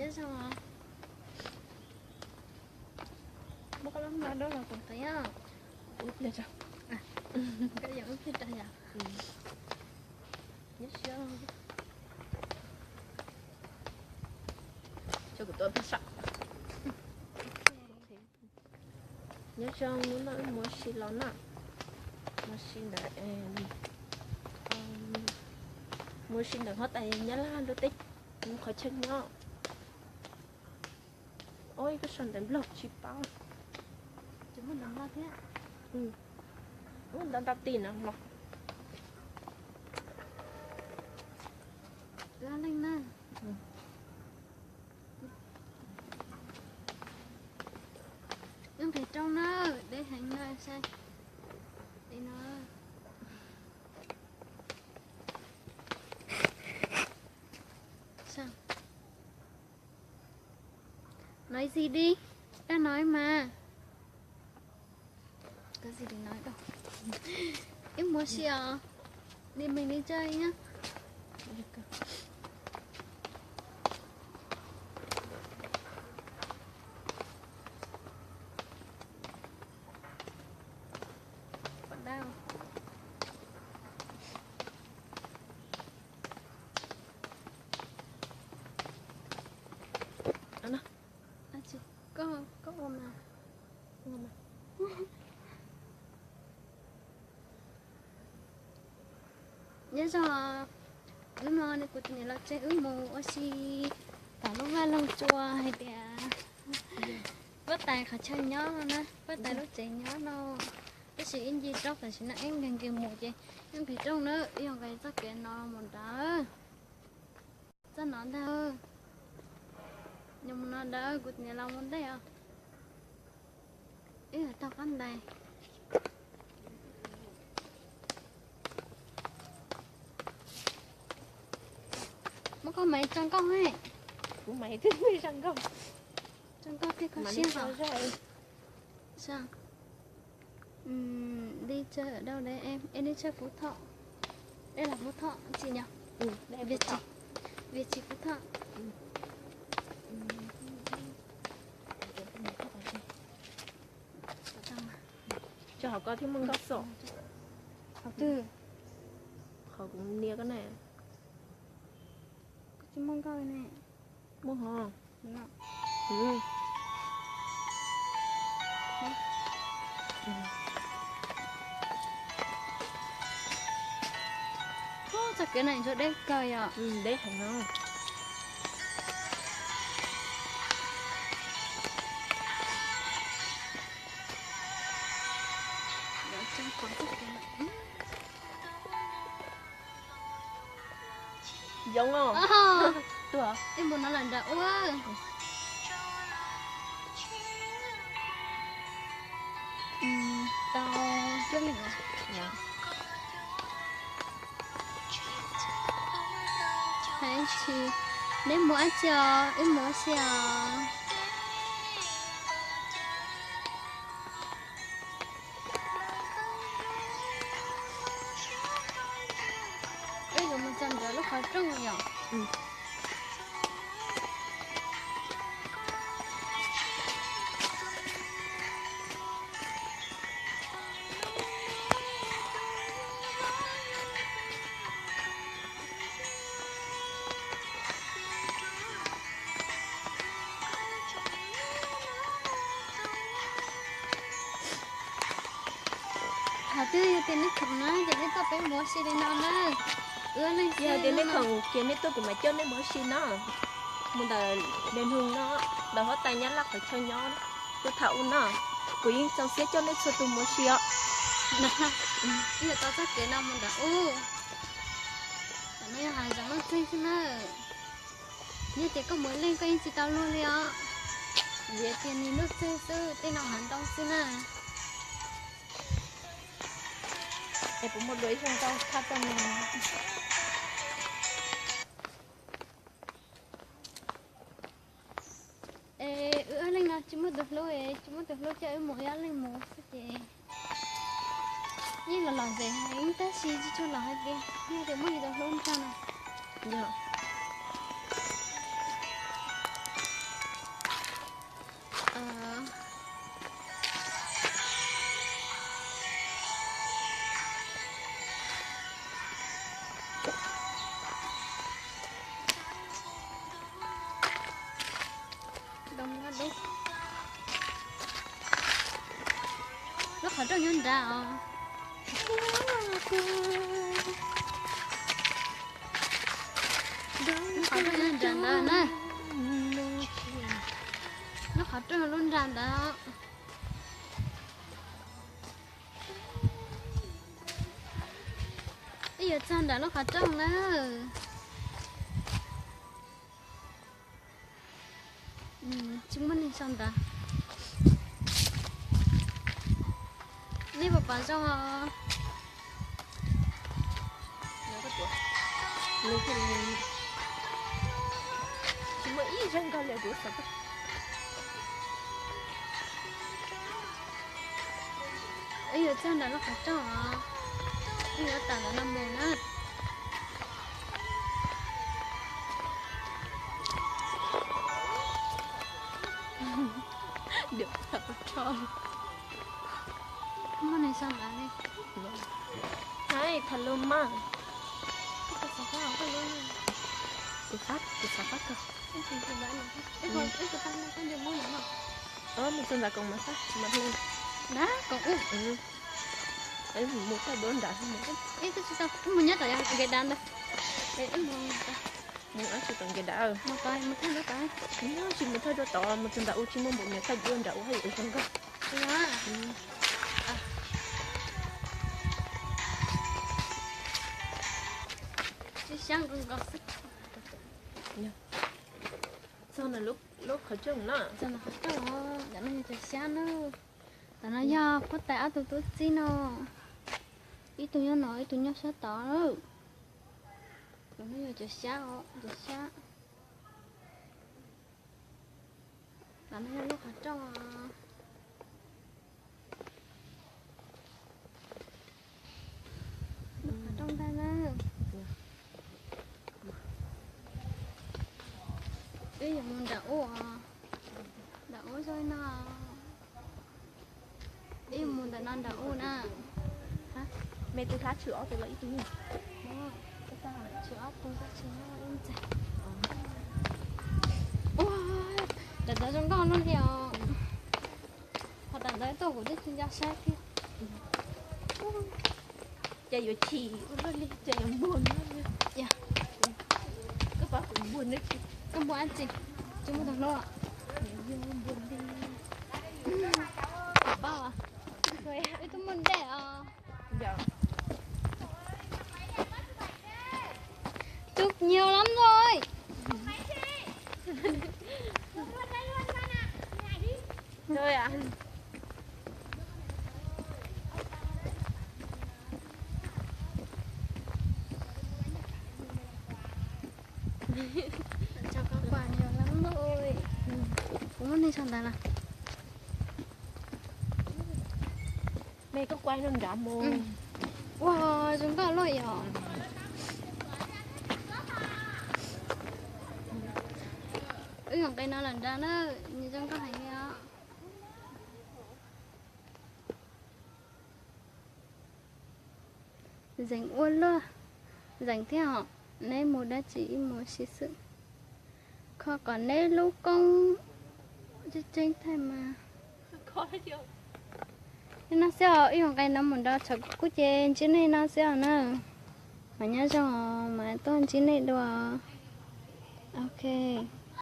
Nyob zoo. Muab koj lub no rau los kuv qhia. Ub pliag tso. Koj yuav ub pliag tso yom. Nyob zoo. Cho kuv tuav tag sab. Nyob zoo, hnub no wb mus ua si los na. Mus ua si ntawm, mus ua si ntawm huab tais Nyab Laj lub teb, qhov chaw nyob. Ua ib lub sau ntawv Nplog tsis paub. Ntawv Nplog thiab. Ntawv ntau tis no los. Leej na. Wb nqis rooj na, deb heev no saib. Deb no. Sao? Nói gì đi, tao nói mà. Có gì để nói đâu. Wb mus ua si os. Đi mình đi chơi nhá. Còn đâu. Koj, koj ua mas. Nyob zoo, hnub no kuv tus niam laus tseg wb mus ua si tom lub vaj loog tsua hais tias huab tais qhov chaw nyob no na, huab tais lub tsev nyob no. Tab sis ib ncig roob tam sim no ib nqes nqes mus ces ib nqes roob na, ib yog nqes txoj kev no mus nrad. Txoj no ntag. Nyob mus no ntag, kuv tus niam laus mus ntej os. Ib yog taug qab ntais. Muab koj maiv tso nkauj he. Kuv maiv twb tso nkauj. Tso nkauj tej kho siab hos. Đi chơi ở đâu đấy em? Em đi chơi Phú Thọ. Đây là Phú Thọ chị nhỉ? Việt Trì. Việt Trì Phú Thọ. Tso hauv ko thiab muaj nkauj xwb. Hauv twg? Qhov kuv nias ko ne. Kuv tsis muaj nkauj li ne. Muaj hov. Txoj kev no ntsuag deb kawg yom. Deb heev no. Yoov os. Tuaj. Ib npus no lam nram ua. Tau cuaj leej os. Hais tsis, neb mus dab tsi os, wb mus ua si os. Wb yuav mus txog ntawm lub qhov rooj yom. Thaum twg yog tias nej khoom na ces nej tuaj peb mus ua si li no na. Yog tias nej khoom ces nej tuaj kuv mam coj nej mus ua si no. Mus ntawm Nplias Nug no, ntawm huab tais Nyab Laj qhov chaw nyob, tuaj tham ub no. Kuv yeej txaus siab coj nej txhua tus mus ua si os. Yog tau txoj kev no mus nram ub. Tam no yog hav zoov luj txeeg xwb na. Yog tias koj mus leej koj yeej tsis tau luag li os. Vim tias nws luj txeeg xwb, tej no hav ntoo xwb na. Es puas muaj dua ib xyoos tau thaj txoj no? Es wb ob leeg no tsis muaj tus hlub, tsis muaj tus hlub coj wb mus, wb ob leeg mus xwb ces yeej los lom zem heev tab sis tsis tshua lom hais tias yog tias muaj tus hlub ntag na. Yog. Lub qhov rooj nyob nrad os. Lub qhov rooj nyob nrad ntawd na. Lub qhov rooj lub nrad ntawd. Ib yuav txog nram lub qhov rooj na. Tsis muaj neeg sau ntawv. Nej puas pom zoo os? Tsis muaj ib zaug nkag li kuv xav. Wb yuav txog ntawm lub qhov rooj os. Wb yuav tawm ntawm no mus na. Muaj neeg sau ntawv li. Hais thaum lus mas. Kuv xav, kuv xav pab koj. Mus txog ntawm koom mas xab tsis mas hle. Na koom ub. Mus thawj dua nrad. Ib twb tsis tau, mus nyob tom yog nqe dav ntawd. Mus tsis tom nqe dav. Mus tod, mus thawj dua tod. Tsis mus thawj dua tod, mus txog nrad ua tsis muaj npaum nws thawj dua nrad ua haj yam zoo nkauj. Tsis xyab nkaus nkaus xwb. Txog lub qhov rooj na. Txog qhov rooj, tam no yog cov xyab na. Tam no yog huab tais ob tug tub txib no. Ib tug nyob no, ib tug nyob sab tod. Tam no yog cov xyab os, cov xyab. Tam no yog lub qhov rooj. Lub qhov rooj ntag na. Wb yuav mus nram ub, nram ub zog no. Wb yuav mus ntawm no nram ub na. Me tus hlab tshwm ob tug los ib tug. Tshwm ob tug, tshwm ib ntxaig. Ua, nram ntawd zoo nkauj luaj li os. Ho tam ntawd tuaj kuv twb tsis nco saib thiab. Cas yuav chim ua luaj li, cas yuav npuag nyob li. Koj pab kuv npuag neb tsis. Koj npuag dab tsi? Tsis muaj tus hlub. Npuag li. Pab, wb twb muaj dej os. Yog. Chụp nhiều lắm rồi. Rồi à. Cho có quà nhiều lắm rồi. Cũng muốn đi sang Đà Lạt. Me koj quay no nrad mus. Ua zoo nkauj luaj yom. Wb yuav nqe no los nrad na, nws zoo nkauj heev li os. Zeem ua luaj, zeem thiab hos, neb mus dab tsi ib mus sib xwm. Kho kom neb lub koob tseeb tseeb thaij mas. Li no xwb os, wb yuav nqe no mus nrad tshawv kub ces ntsib nej no xwb os na. Mas nyob zoo, mas tuaj ntsib nej dua. Ok.